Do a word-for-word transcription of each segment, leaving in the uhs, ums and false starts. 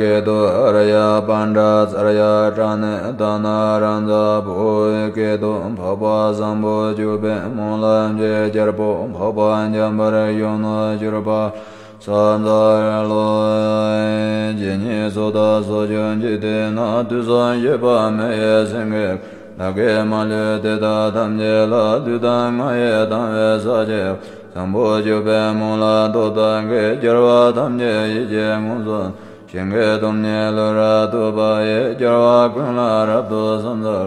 སྐད་དུ་ཨཱརྱ་པཎྜི་ཏ་ཙརྱ་པྲ་ཎི་ཏཱ་ན་རཱ་ཛ་བོ་ཝེ། སྐད་དུ་འཕགས་པ་བཟང་པོ་སྤྱོད་པའི་སྨོན་ལམ་གྱི་རྒྱལ་པོ་འཕགས་པ་འཇམ་དཔལ་གཞོན་ནུར་གྱུར་པ། ས་འཛམ་བུ་གླིང་ཇི་སྙེད་སུ་དག་སོགས་ཀྱང་འཇིག་རྟེན་ན་དུས་གསུམ་གཤེགས་པ་མི་ཡི་སེང་གེ། བདག་གིས་མ་ལུས་དེ་དག་ཐམས་ཅད་ལ། ལུས་དང་ངག་ཡིད་དང་བས་ཕྱག་བགྱིའོ། བཟང་པོ་སྤྱོད་པའི་སྨོན་ལམ་ཐོབ་པ་གིས། རྒྱལ་བ་ཐམས་ཅད་ཡིད་ཀྱིས་མངོན་སུམ། ཞིང་གི་སྟོང་ཉིད་ལུས་རབ་ཐོབ་པ་ཡིས། རྒྱལ་བ་ཀུན་ལ་རབ་ཏུ་ཕྱག་འཚལ་ལོ།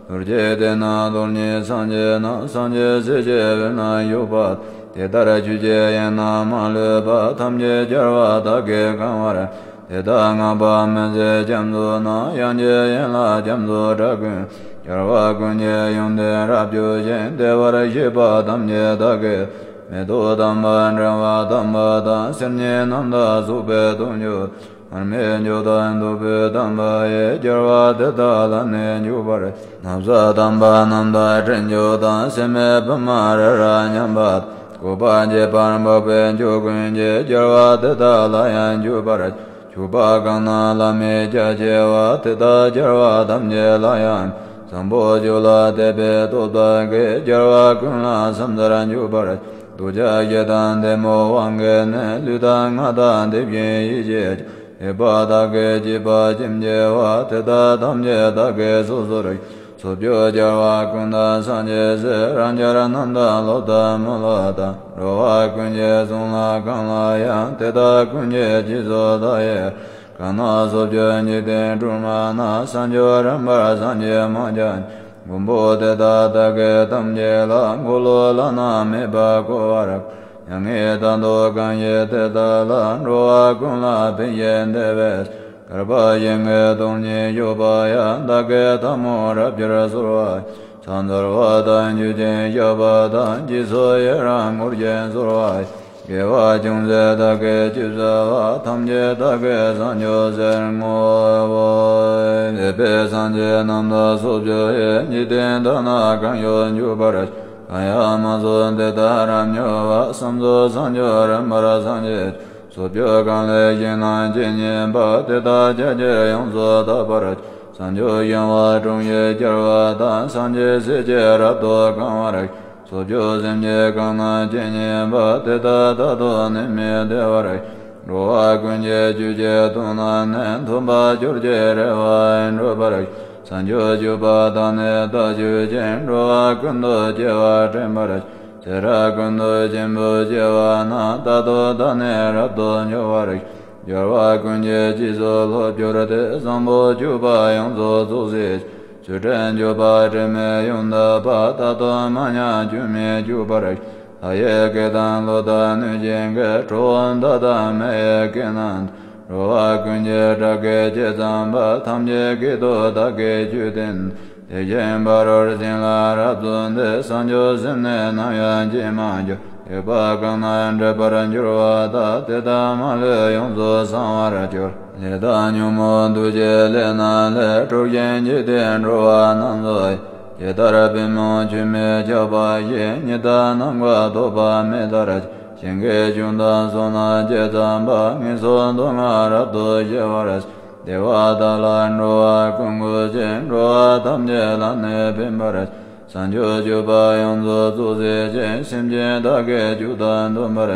རྡོ་རྗེ་གདན་ནི་རྡོ་རྗེ་སེམས་ཀྱི་སྣང་། སེམས་ཅན་སྲིད་ཞིའི་དབུས་ན་བཞུགས་པ། དེ་ལྟར་ཆོས་ཀྱི་དབྱིངས་རྣམས་མ་ལུས་པ། ཐམས་ཅད་རྒྱལ་བ་དག་གིས་གང་བར། དེ་དག་བསྔགས་པ་སྨོན་ཚིག་རྒྱ་མཚོ་རྣམས། དབྱངས་ཀྱི་ཡན་ལག་རྒྱ་མཚོའི་སྒྲ་ཀུན། རྒྱལ་བ་ཀུན་གྱི་ཡོན་ཏན་རབ་བརྗོད་ཅིང་། བདེ་བར་གཤེགས་པ་ཐམས་ཅད་བདག་གིས། མེ་ཏོག་དམ་པ་དྲི་བ་དམ་པ་དང་། གསེར་ཉི་རྣམས་དང་སོགས་པའི་དུང་ཆུ། མར་མེ་མཆོག་དང་བདུག་སྤོས་དམ་པ་ཡིས། རྒྱལ་བ་དེ་དག་ལ་ནི་འཇུག་པར། ན་བཟའ་དམ་པ་རྣམས་དང་སྤྲིན་ཆུ་དང་། སྲན་མའི་བུ་མོ་རི་རབ་མཉམ་པ། བཀོད་པ་འཇིགས་པར་འཕགས་པའི་མཆོག་ཀུན་གྱིས། རྒྱལ་བ་དེ་དག་ལ་ཡང་འཇུག་པར། མཆོད་པ་གང་རྣམས་བླ་མེད་རྒྱ་ཆེ་བ། དེ་དག་རྒྱལ་བ་ཐམས་ཅད་ལ་ཡང་། བཟང་པོ་སྤྱོད་ལ་དད་པས་སྟོབས་དག་གིས། རྒྱལ་བ་ཀུན་ལ་ཕྱག་འཚལ་འཇུག་པར། ཐུགས་རྗེ་ཆེ་དང་ལྡན་མོའི་དབང་གིས་ནི། ལུས་དང་ངག་དང་དེ་བཞིན་ཡིད་ཀྱིས་ཀྱང་། ཡོད་པ་དག་གིས་བགྱིས་པ་ཇི་བགྱིས་པ། དེ་དག་ཐམས་ཅད་བདག་གིས་སོ་སོར། སོ་བགྱིའོ་རྒྱལ་བ་ཀུན་དང་སངས་རྒྱས་སྲས། རང་རྒྱལ་རྣམས་དང་སློབ་དང་མི་སློབ་དང་། འགྲོ་བ་ཀུན་གྱི་གསུང་ལ་གང་ལ་ཡང་། དེ་དག་ཀུན་གྱི་རྗེས་སུ་བདག་ཡི་རང་། གང་རྣམས་སོ་བགྱིའོ་འཇིག་རྟེན་སྒྲོན་མ་ན། བྱང་ཆུབ་རིམ་པར་སངས་རྒྱས་མང་བརྒྱ། མགོན་པོ་དེ་དག་བདག་གིས་ཐམས་ཅད་ལ། འཁོར་ལོ་བླ་ན་མེད་པ་བསྐོར་བར། མྱ་ངན་ལྟ་དུ་གང་བཞེད་དེ་དག་ལ། འགྲོ་བ་ཀུན་ལ་ཕན་ཕྱིར་བདེ་བའི། བསྐལ་པ་ཞིང་གི་སྟོང་ཉིད་བཞུགས་པ་ཡང་། བདག་གི་ཐལ་མོ་རབ་ཕྱིར་གསོལ་བ། ཕྱག་འཚལ་བ་དང་མཆོད་ཅིང་བཤགས་པ་དང་། རྗེས་སུ་ཡི་རང་བསྔོ་ཞིང་གསོལ་བ། དགེ་བ་ཅུང་ཟད་བདག་གིས་ཅི་བསགས་པ། ཐམས་ཅད་བདག་གིས་བྱང་ཆུབ་ཕྱིར་བསྔོའོ། འདས་པའི་སངས་རྒྱས་རྣམས་དང་སོ་བགྱིའོ། འཇིག་རྟེན་དག་ན་གང་བཞུགས་འཇུག་པར། གང་ཡང་མ་གསོན་དེ་དག་རབ་མྱུར་བར། བསམ་རྫོགས་བྱང་ཆུབ་རིམ་པར་སངས་རྒྱས། སོ་བགྱིའོ་གང་ལས་ཞིང་རྣམས་ཇི་སྙེད་པ། དེ་དག་རྒྱ་ཆེར་ཡོངས་སུ་དག་པར། བྱང་ཆུབ་ཤིང་དབང་དྲུང་གི་རྒྱལ་བ་དང་། སངས་རྒྱས་སྲས་ཀྱིས་རབ་ཏུ་གང་བར། སོ་བགྱིའོ་སེམས་ཅན་གང་རྣམས་ཇི་སྙེད་པ། དེ་དག་རྟག་ཏུ་ནད་མེད་བདེ་བར། འགྲོ་བ་ཀུན་གྱི་བཅོས་ཀྱི་དུག་རྣམས་ནི། ཐོབ་པ་ཅོག་ཙེ་རེ་བ་འགྲུབ་པར། བྱང་ཆུབ་སྤྱོད་པ་དག་ནི་བདག་སྤྱོད་ཅིང་། འགྲོ་བ་ཀུན་ཏུ་སྐྱེ་བ་དྲན་པར། ཚེ་རབས་ཀུན་ཏུ་སྐྱེས་བུ་སྐྱེ་བ་ན། རྟག་ཏུ་བདག་ནི་རབ་ཏུ་འབྱུང་བར། རྒྱལ་བ་ཀུན་གྱི་རྗེས་སུ་སློབ་གྱུར་ཏེ། བཟང་པོ་སྤྱོད་པ་ཡོངས་སུ་རྫོགས་སྲིད། ཚུལ་ཁྲིམས་སྤྱོད་པ་དྲི་མེད་ཡོངས་དག་པ། རྟག་ཏུ་མ་ཉམས་སྐྱོན་མེད་སྤྱོད་པར། ལྷ་ཡི་སྐད་དང་ཀླུ་དང་གནོད་སྦྱིན་སྐད། གྲུལ་བུམ་དག་དང་མི་ཡི་སྐད་རྣམས། འགྲོ་བ་ཀུན་གྱི་སྐྲག་སྐད་ཇི་ཙམ་པ། ཐམས་ཅད་སྐད་དུ་བདག་གིས་ཆོས་བསྟན། དེ་བཞིན་ཕ་རོལ་ཕྱིན་ལ་རབ་བརྩོན་ཏེ། བྱང་ཆུབ་སེམས་ནི་ནམ་ཡང་བརྗེད་མ་གྱུར། ཡོད་པ་གང་རྣམས་འདྲེན་པར་འགྱུར་བ་དག། དེ་དག་མ་ལུས་ཡོངས་སུ་བྱང་བར་གྱུར། ལས་དང་ཉོན་མོངས་འདུ་བྱེད་ལས་རྣམས་ལས། གྲོལ་ཞིང་འཇིག་རྟེན་འགྲོ་བ་རྣམས་སུ། ཇི་ལྟར་པུས་མོ་ཆུ་མིག་ཁྱབ་པ་བཞིན། ཉི་ཟླ་ནམ་མཁའ་ཐོགས་པ་མེ་ལྟར། ཞིང་གི་སྐྱོན་དང་བསོད་ནམས་ཇི་ཙམ་པ། ངན་སོང་སྡུག་བསྔལ་རབ་ཏུ་ཞི་བར། བདེ་བ་དག་ལ་འགྲོ་བ་ཀུན་འགོད་ཅིང་། འགྲོ་བ་ཐམས་ཅད་ལ་ནི་ཕན་པར། བྱང་ཆུབ་སྤྱོད་པ་ཡོངས་སུ་རྫོགས་བྱེད་ཅིང་། སེམས་ཅན་དག་གི་སྤྱོད་དང་མཐུན་པར།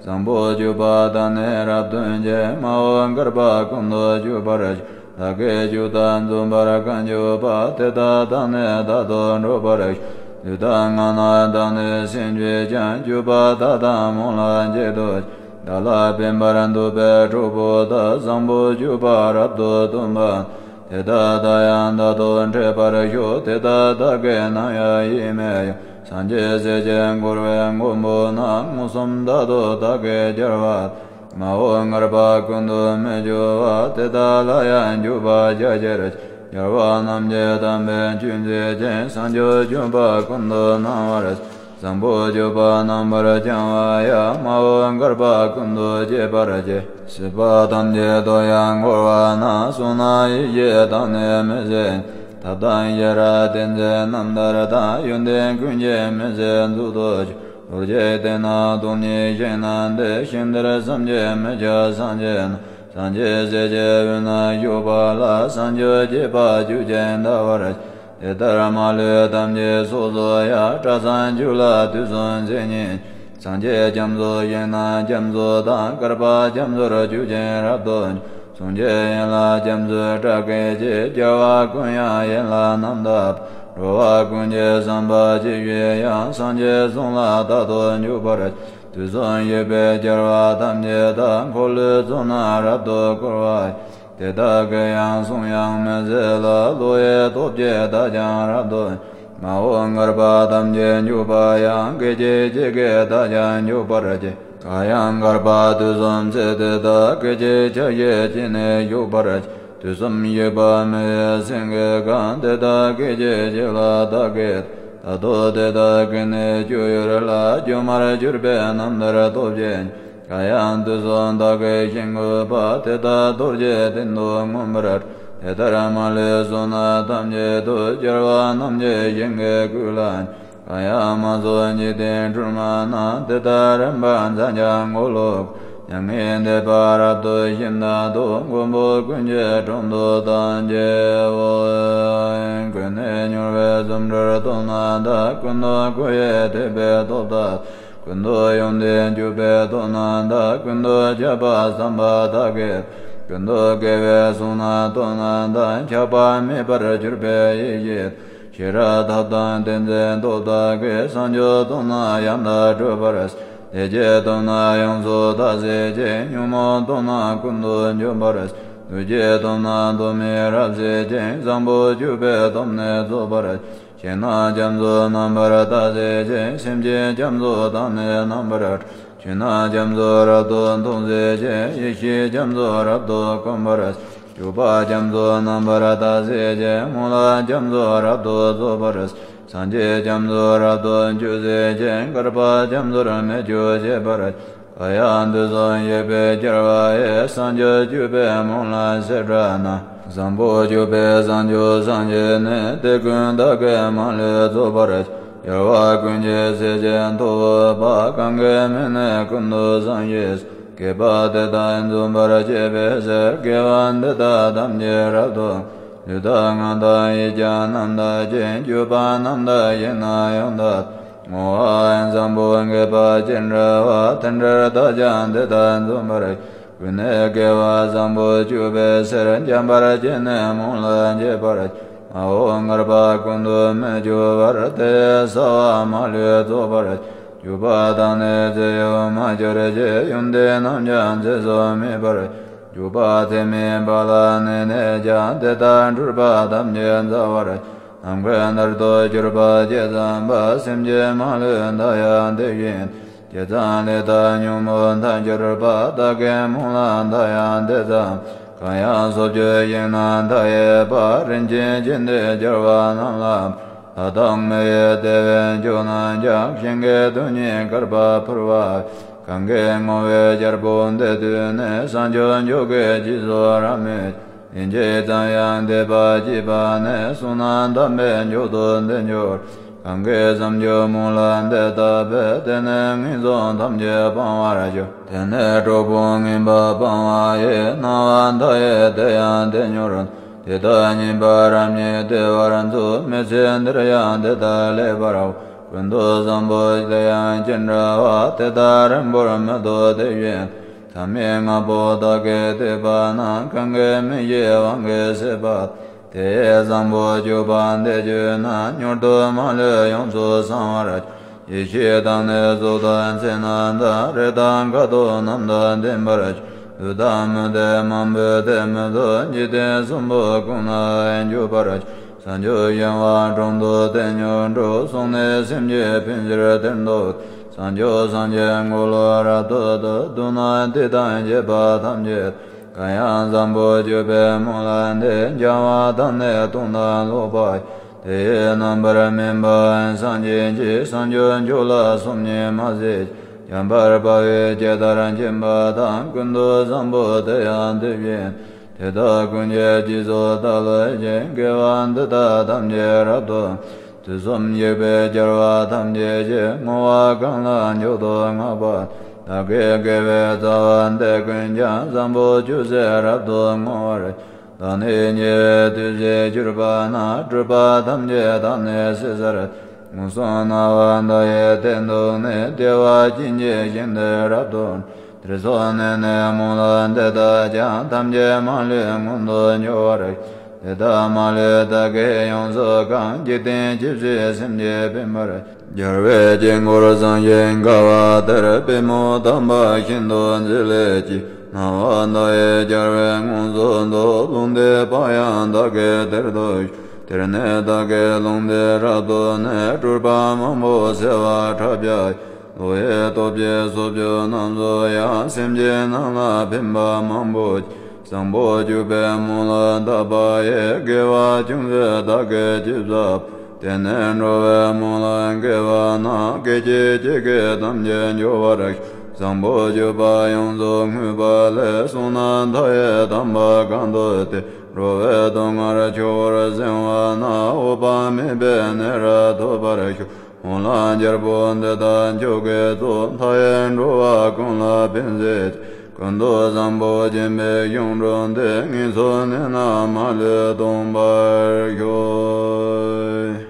བཟང་པོ་སྤྱོད་པ་དག་ནི་རབ་སྟོན་ཅིང་། མ་འོངས་བསྐལ་པ་ཀུན་ཏུ་སྤྱོད་པར། བདག་གི་སྤྱོད་དང་མཚུངས་པར་གང་སྤྱོད་པ། དེ་དག་དང་ནི་རྟག་ཏུ་འགྲོགས་པར་ཤོག །ལུས་དང་ངག་རྣམས་དང་ནི་སེམས་ཀྱིས་ཀྱང་། སྤྱོད་པ་དག་དང་སྨོན་ལམ་གཅིག་ཏུ་བྱ། བདག་ལ་ཕན་པར་འདོད་པའི་གྲོགས་པོ་དག །བཟང་པོ་སྤྱོད་པ་རབ་ཏུ་སྟོན་པ། དེ་དག་དང་ཡང་རྟག་ཏུ་འཕྲད་པར་ཤོག །དེ་དག་བདག་གིས་ནམ་ཡང་ཡིད་མི་དབྱུང་། སངས་རྒྱས་སྲས་ཀྱི་འཁོར་བའི་མགོན་པོ་རྣམས། མངོན་སུམ་རྟག་ཏུ་བདག་གིས་རྒྱལ་བ། མ་འོངས་བསྐལ་པ་ཀུན་ཏུ་མི་སྐྱོ་བ། དེ་དག་ལ་ཡང་འཇུག་པ་རྒྱ་ཆེར་བྱེད། རྒྱལ་བ་རྣམས་ཀྱི་དམ་པའི་ཆོས་མཛད་ཅིང་། བྱང་ཆུབ་སྤྱོད་པ་ཀུན་ཏུ་སྣང་བར་བྱེད། བཟང་པོ་སྤྱོད་པ་རྣམ་པར་བྱང་བ་ཡང་། མ་འོངས་བསྐལ་པ་ཀུན་ཏུ་སྐྱེད་པར་བྱེད། སྲིད་པ་ཐམས་ཅད་དུ་ཡང་འཁོར་བ་ན། བསོད་ནམས་ཡེ་ཤེས་དག་ནི་མི་ཟད། ཐབས་དང་ཤེས་རབ་ཏིང་འཛིན་རྣམ་ཐར་དང་། ཡོན་ཏན་ཀུན་གྱི་མི་ཟད་མཛོད་དུ་གྱུར། རྡོ་རྗེ་གདན་ནི་སྟོང་ཉིད་ཞིང་རྣམས་ཏེ། ཞིང་དེར་བསམ་གྱིས་མི་ཁྱབ་སངས་རྒྱས་རྣམས། སངས་རྒྱས་སྲས་ཀྱི་དབུས་ན་བཞུགས་པ་ལ། བྱང་ཆུབ་སྤྱད་པ་བཅུ་ཆེན་བལྟ་བར་བྱ། དེ་ལྟར་མ་ལུས་ཐམས་ཅད་ཚོགས་སུ་ཡང་། སྐྲ་བསང་བཅུ་ལ་དུས་གསུམ་ཚེ་སྙིང་། སངས་རྒྱས་རྒྱ་མཚོ་ཞིང་རྣམས་རྒྱ་མཚོ་དང་། བསྐལ་པ་རྒྱ་མཚོར་ཆུ་ཆེན་རབ་ཏུ་འབྱུང་། གསུང་གཅིག་ཡན་ལག་རྒྱ་མཚོའི་སྒྲ་སྐད་ཀྱིས། རྒྱལ་བ་ཀུན་དབྱངས་ཡན་ལག་རྣམ་དག་པ། འགྲོ་བ་ཀུན་གྱི་བསམ་པ་ཇི་བཞིན་དབྱངས། སངས་རྒྱས་གསུང་ལ་རྟག་ཏུ་འཇུག་པར་བྱ། དུས་གསུམ་བཞུགས་པའི་རྒྱལ་བ་ཐམས་ཅད་དག་འཁོར་ལོའི་གཙུག་ན་རབ་ཏུ་བསྐོར་བ་ཡི། དེ་དག་གི་ཡང་གསུང་དབྱངས་མི་ཟད་ལ། བློ་ཡི་སྟོབས་ཀྱིས་བདག་ཀྱང་རབ་ཏུ། མ་འོངས་བསྐལ་པ་ཐམས་ཅད་འཇུག་པ་ཡང་། སྐད་ཅིག་གཅིག་གིས་བདག་ཀྱང་འཇུག་པར་བགྱི། གང་ཡང་བསྐལ་པ་དུས་གསུམ་ཚེ་དེ་དག་སྐད་ཅིག་ཆ་གཅིག་གཅིག་ནས་བཞུགས་པར་བགྱི། དུས་གསུམ་བཞུགས་པ་མི་ཡི་སེང་གེ་གང་། དེ་དག་སྐད་ཅིག་གཅིག་ལ་བདག་གིས། ད་དུང་དེ་དག་གི་ནི་སྤྱོད་ཡུལ་ལ། སྒྱུ་མར་གྱུར་པའི་རྣམ་ཐར་སྟོབས་ཆེན། གང་ཡང་དུས་གསུམ་བདག་གིས་ཞིང་བཀོད་པ། དེ་དག་རྡོ་རྗེའི་གདན་དུ་མངོན་པར། དེ་ལྟར་མ་ལུས་གསུང་རྣམས་ཐམས་ཅད་དུ། རྒྱལ་བ་རྣམས་ཀྱི་ཞིང་གི་སྐུ་ལ། གང་ཡང་མ་གསུངས་འཇིག་རྟེན་སྒྲོན་མ་རྣམས། དེ་དག་རིམ་པར་མཛད་ཀྱང་འཁོར་ལོ། མྱ་ངན་འདས་པ་རབ་ཏུ་ཞི་བདག་ཏུ། མགོན་པོ་ཀུན་གྱི་དྲུང་དུ་བདག་མཆིའོ། ཀུན་ནས་མྱུར་བའི་རྫུ་འཕྲུལ་སྟོབས་རྣམས་དང་། ཀུན་ཏུ་མཁོ་བའི་ཐེག་པའི་སྟོབས་དང་། ཀུན་ཏུ་ཡོན་ཏན་གྱུར་པའི་སྟོབས་རྣམས་དང་། ཀུན་ཏུ་ཁྱབ་པ་བསམ་པ་དག་གིས། ཀུན་ཏུ་དགེ་བའི་གསུང་རྣམས་སྟོབས་རྣམས་དང་། ཆགས་པ་མེད་པར་གྱུར་པའི་ཡེ་ཤེས། ཤེས་རབ་ཐབས་དང་ཏིང་འཛིན་སྟོབས་དག་གིས། བྱང་ཆུབ་སྟོབས་རྣམས་ཡང་དག་སྒྲུབ་པར་བྱེད། བདེ་སྐྱིད་སྟོབས་རྣམས་ཡོངས་སུ་དག་བྱེད་ཅིང་། ཉོན་མོངས་སྟོབས་རྣམས་ཀུན་ཏུ་འཇོམས་པར་བྱེད། འདུ་བྱེད་སྟོབས་རྣམས་སྟོབས་མེད་རབ་བྱེད་ཅིང་། བཟང་པོ་སྤྱོད་པའི་སྟོབས་ནི་རྫོགས་པར་བྱེད། ཞིང་རྣམས་རྒྱ་མཚོ་རྣམ་པར་དག་བྱེད་ཅིང་། སེམས་ཅན་རྒྱ་མཚོ་དག་ནི་རྣམ་པར་གྲོལ། ཆོས་རྣམས་རྒྱ་མཚོ་རབ་ཏུ་མཐོང་བྱེད་ཅིང་། ཡེ་ཤེས་རྒྱ་མཚོ་རབ་ཏུ་གོམས་པར་བྱེད། སྤྱོད་པ་རྒྱ་མཚོ་རྣམ་པར་དག་བྱེད་ཅིང་། སྨོན་ལམ་རྒྱ་མཚོ་རབ་ཏུ་རྫོགས་པར་བྱེད། སངས་རྒྱས་རྒྱ་མཚོ་རབ་ཏུ་འཇུག་བྱེད་ཅིང་། བསྐལ་པ་རྒྱ་མཚོར་མི་སྐྱོ་བྱེད་པར་བྱེད། གང་ཡང་དུས་གསུམ་བཞུགས་པའི་རྒྱལ་བ་ཡི། བྱང་ཆུབ་སྤྱོད་པའི་སྨོན་ལམ་བྱེ་བྲག་རྣམས། བཟང་པོ་སྤྱོད་པས་བྱང་ཆུབ་སངས་རྒྱས་ནས། དེ་ཀུན་བདག་གིས་མ་ལུས་རྫོགས་པར་བྱེད། རྒྱལ་བ་ཀུན་གྱི་སྲས་ཀྱི་ཐུ་བོ་པ། གང་གི་མིང་ནི་ཀུན་ཏུ་བཟང་ཞེས་བྱ། བསྐལ་པ་དེ་དག་འཇོམས་པར་བྱེད་པའི་ཕྱིར། དགེ་བ་འདི་དག་ཐམས་ཅད་རབ་ཏུ། ལུས་དང་ངག་དང་ཡིད་ཀྱང་རྣམ་དག་ཅིང་། སྤྱོད་པ་རྣམས་དག་ཞིང་རྣམས་ཡང་དག་པར། བསྔོ་བ་བཟང་པོ་དགེ་བ་ཅི་འདྲ་བ། དེ་འདྲར་བདག་ཀྱང་དེ་དག་འཇོམས་པར་བྱེད། ཀུན་ནས་དགེ་བ་བཟང་པོ་སྤྱོད་པའི་ཕྱིར། འཇམ་དཔལ་གྱིས་ནི་སྨོན་ལམ་འཇལ་བར་བྱེད། མ་འོངས་བསྐལ་པ་ཀུན་ཏུ་མི་སྐྱོ་བར། དེ་ཡི་བྱ་བ་མ་ལུས་རྫོགས་པར་བྱེད། སྤྱོད་པ་དག་ནི་ཚེ་ཡོད་མ་གྱུར་ཅིག། ཡོན་ཏན་རྣམས་ཀྱང་ཚེ་གཟུགས་མེད་པར་བྱེད། སྤྱོད་པ་ཚད་མེད་པ་ལ་གནས་ནས་ཀྱང་། དེ་དག་འཁྲུལ་པ་ཐམས་ཅད་འཛག་པར་བྱེད། ནམ་མཁའི་མཐར་ཐུག་གྱུར་པ་ཇི་ཙམ་པ། སེམས་ཅན་མ་ལུས་བདག་ཡང་དེ་བཞིན་ཏེ། ཇི་ཙམ་ལས་དག་ཉོན་མོངས་མཐའ་གྱུར་པ། བདག་གི་སྨོན་ལམ་དག་ཡང་དེ་ཙམ། གང་ཡང་སོ་སྐྱེ་ཞིང་རྣམས་མཐའ་ཡས་པ། རིན་ཆེན་ཆོས་འདི་རྒྱལ་བ་རྣམས་ལ། ལྷ་དང་མི་ཡི་དེ་བས་མཆོག་རྣམས་ཀྱང་། ཞིང་གི་རྡུལ་སྙེད་བསྐལ་པར་འཕུར་བ། གང་གིས་བསྔོ་བའི་རྒྱལ་པོ་འདི་ཐོས་ནས། བྱང་ཆུབ་མཆོག་གི་རྗེས་སུ་རབ་མོས། ལན་གཅིག་ཙམ་ཡང་འདས་པ་སྐྱེས་པ་ནས། བསོད་ནམས་དམ་པའི་མཆོག་ཏུ་འདི་འགྱུར། གང་གིས་བྱང་ཆུབ་སྨོན་ལམ་འདི་བཏབ་པས། དེ་ནི་ངན་སོང་ཐམས་ཅད་སྤང་བར་འགྱུར། དེ་ནི་གྲོགས་པོ་ངན་པ་སྤང་བ་ཡི། སྣང་བ་མཐའ་ཡས་དེ་ཡང་དེ་མྱུར། དེ་དག་ཉེས་པ་རབ་སྙེགས་བདེ་བར་འཚོ། མི་ཚེ་འདིར་ཡང་དེ་དག་ལེགས་པར་འོང་། ཀུན་ཏུ་བཟང་པོ་དེ་ཡང་ཅི་འདྲ་བ། དེ་དག་རིང་པོར་མི་ཐོགས་དེ་བཞིན། མཚམས་མེད་ལྔ་པོ་དག་གི་ཐེག་པ་རྣམས། གང་གིས་མི་ཤེས་དབང་གིས་ཟད་པ་དག། དེ་ཡི་བཟང་པོ་སྤྱོད་པ་འདི་བཅུ་རྣམས། མྱུར་དུ་མ་ལུས་ཡོངས་སུ་བྱང་བར་བྱེད། ཡེ་ཤེས་དང་ནི་གཟུགས་དང་ཚེ་རྣམས་དང་། རེག་དང་ཁ་དོག་རྣམས་དང་ལྡན་པར་བྱེད། ལུས་དང་མི་ལྡན་མང་པོའི་ཐེག་མི་ཐོབ། འཇིག་རྟེན་གསུམ་པོ་ཀུན་ན་འཇུག་པར་བྱེད། བྱང་ཆུབ་ཤིང་དབང་དྲུང་དུ་དེ་ཉིད་འགྲོ། བསམས་ནས་སེམས་ཅན་ཕན་ཕྱིར་དེར་འདུག། བྱང་ཆུབ་སངས་རྒྱས་འཁོར་ལོ་རབ་ཏུ་བསྡུ། བསྡུ་ན་དེ་དང་བཅས་པ་ཐམས་ཅད། གང་ཡང་བཟང་པོ་སྤྱོད་པའི་སྨོན་ལམ་འདི། བྱང་བ་དང་ནི་སྟོང་དང་ལོག་པ་ཡི། དེ་ཡི་རྣམ་པར་སྨིན་པ་སངས་རྒྱས་ཀྱི། བྱང་ཆུབ་མཆོག་ལ་སོམ་ཉི་མ་བྱེད་ཅིང་། འཇམ་དཔལ་དཔའ་བོས་ཇི་ལྟར་མཁྱེན་པ་དང་། ཀུན་ཏུ་བཟང་པོ་དེ་ཡང་དེ་བཞིན། དེ་དག་ཀུན་གྱི་རྗེས་སུ་བདག་སློབ་ཅིང་། དགེ་བ་འདི་དག་ཐམས་ཅད་རབ་ཏུ། དུས་གསུམ་གཤེགས་པའི་རྒྱལ་བ་ཐམས་ཅད་ཀྱིས། བསྔོ་བ་གང་ལ་མཆོག་ཏུ་བསྔགས་པ། བདག་གི་དགེ་བའི་རྩ་བ་འདི་ཀུན་ཀྱང་བཟང་པོ་ཅུང་ཟད་རབ་ཏུ་བསྔོ་བར་བདག་ནི་ཉེ་བའི་དུས་སུ་གྱུར་པ་ན། སྒྲུབ་པ་ཐམས་ཅད་བདག་ནི་བསིལ་སར། མངོན་སུམ་སྣང་བ་མཐའ་ཡས་སྟེང་དུ་ནི། བདེ་བ་ཅན་གྱི་ཞིང་དུ་རབ་ཏུ། དེར་སོང་ནས་ནི་མོན་ལ་འདི་དག་ཀྱང་། ཐམས་ཅད་མ་ལུས་མངོན་དུ་འགྱུར་བར། དེ་དག་མ་ལུས་བདག་གིས་ཡོངས་སུ་གང་། འཇིག་རྟེན་ཇི་སྲིད་སེམས་ཅན་ཕན་པར། རྒྱལ་བའི་དཀྱིལ་འཁོར་བཟང་ཞིང་དགའ་བ་དེར། པུས་མོ་དམ་པ་ཤིན་ཏུ་མཛེས་ལེགས་ཀྱིས། སྣང་བ་མཐའ་ཡས་རྒྱལ་བས་མངོན་སུམ་དུ། ལུང་བསྟན་པ་ཡང་བདག་གིས་དེར་ཐོས་ཤིང་། དེར་ནི་བདག་གིས་ལུང་བསྟན་རབ་ཏུ་ནི། སྤྲུལ་པ་མང་པོ་གསལ་བ་ཕྲག་བརྒྱ་ཡིས། བློ་ཡི་སྟོབས་ཀྱིས་སྲོག་གཅོད་རྣམས་སུ་ཡང་། སེམས་ཅན་རྣམས་ལ་ཕན་པ་མང་པོ་བགྱིས། བཟང་པོ་སྤྱོད་པའི་མོན་ལ་དག་པ་ཡི། དགེ་བ་ཅུང་ཟད་བདག་གིས་ཅི་བསགས་པ། དེ་ནི་འགྲོ་བའི་མོན་ལ་དགེ་བ་ན། སྐད་ཅིག་གཅིག་གིས་ཐམས་ཅད་འབྱོར་བར་ཤོག་བཟང་པོ་སྤྱོད་པ་ཡོངས་སུ་བསྔོས་པ་ལས། བསོད་ནམས་མཐའ་ཡས་དམ་པ་གང་དུ་སྟེ། འགྲོ་བའི་སྡུག་བསྔལ་ཆུ་བོར་སིམ་པ་ན། འོད་དཔག་མེད་པའི་གནས་རབ་ཐོབ་པར་ཤོག་མོན་ལམ་རྒྱལ་པོ་འདི་དག་མཆོག་གི་གཙོ། མཐའ་ཡས་འགྲོ་བ་ཀུན་ལ་ཕན་མཛད་ཅིང་། ཀུན་ཏུ་བཟང་པོ་སྦྱིན་པའི་གཞུང་གྲུབ་སྟེ། ངན་སོང་གནས་རྣམས་མ་ལུས་སྟོངས་པར་ཤོག